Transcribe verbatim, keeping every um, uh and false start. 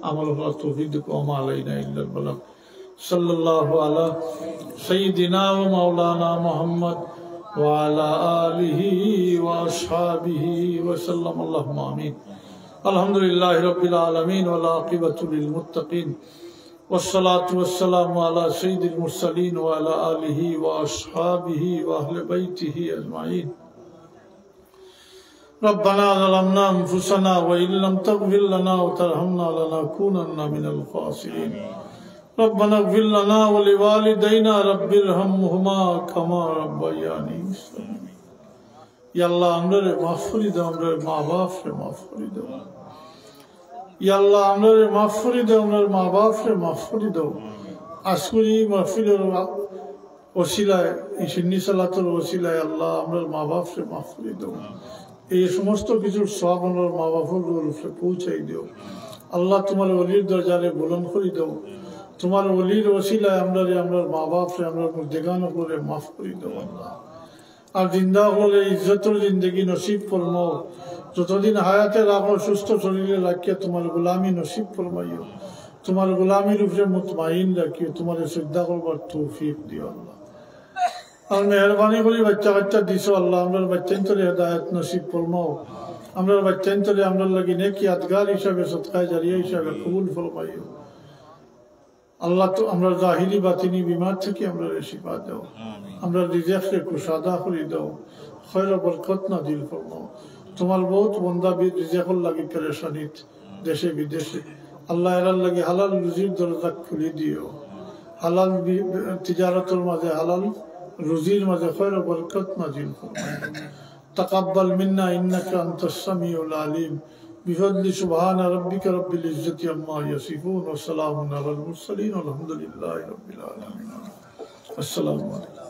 عمل ولا توفيق، وما علينا إلا البلاغ. صلى الله على سيدنا ومولانا محمد وعلى آله وأصحابه وسلم. اللهم آمين. الحمد لله رب العالمين، والعاقبة للمتقين، والصلاة والسلام على سيد المرسلين وعلى آله وأصحابه وأهل بيته أجمعين. ربنا ظلمنا أنفسنا وإن لم تغفر لنا وترحمنا لنكونن من الخاسرين. ربنا اغفر لنا ولوالدينا رب ارحمهما كما ربياني صغيرا. ইয়া আল্লাহ, আমরারে মাফ করি দাও, আমরার মা বাপরে মাফ করি দাও। ইয়া আল্লাহ, আমরারে মাফ করি দাও, আমরার মা বাপরে মাফ করি দাও। আজকুর এই মাহফিলর ওসিলায়, এই সুন্নি সালাতর ওসিলায় আল্লাহ, আমরার মা বাপরে মাফ করি দাও। এই সমস্ত কিছুর সওয়াব আমরার মা বাপর উপরে পৌঁছাই দিও। আল্লাহ, তোমার ওলির দরজারে বুলন্দ করি দাও। তোমার ওলির ওসিলায় আমরারে, আমরার মা বাপরে, আমরার মুর্দেগান অকলরে মাফ করি দাও আল্লাহ। আর জিন্দা অকলরে ইজ্জতর জিন্দেগি নসিব ফরমাও। যতদিন হায়াতে রাখো, সুস্থ শরীরে রাখিয়া তোমার গোলামি নসিব ফরমাইও। তোমার গোলামির উপরে মুতমাইন রাখিও। তোমারে সইজদা করবার তৌফিক দিও আল্লাহ। আর মেহেরবানি করি বাচ্চা কাচ্চা দিছো আল্লাহ, আমরার বাচ্চাইন্তরে হেদায়েত নসিব ফরমাও। আমরার বাচ্চাইন্তরে আমরার লাগি নেক ইয়াদগার হিসাবে, সদকায়ে জারিয়া হিসাবে কবুল ফরমাইও। আল্লাহ, তো আমরার জাহিরি বাতিনি বিমার থাকি আমরারে শিফা দাও। আমিন। আমরার রিজিকরে কুশাদা করি দাও, খয়র ও বরকত নাজিল ফরমাও। তোমার বউত বন্দা বি-, রিজিকর লাগি পেরেশানিত, দেশে বিদেশে। আল্লাহ, এরার লাগি হালাল রুজির দরজা খুলি দিও। হালাল বি-, তিজারতর মাঝে, হালাল রুজির মাঝে খয়র ও বরকত নাজিল ফরমাও। تقبل منا إنك أنت السميع العليم. بفضل سبحان ربك رب العزة عما يصفون وسلام على المرسلين والحمد لله رب العالمين. السلام عليكم.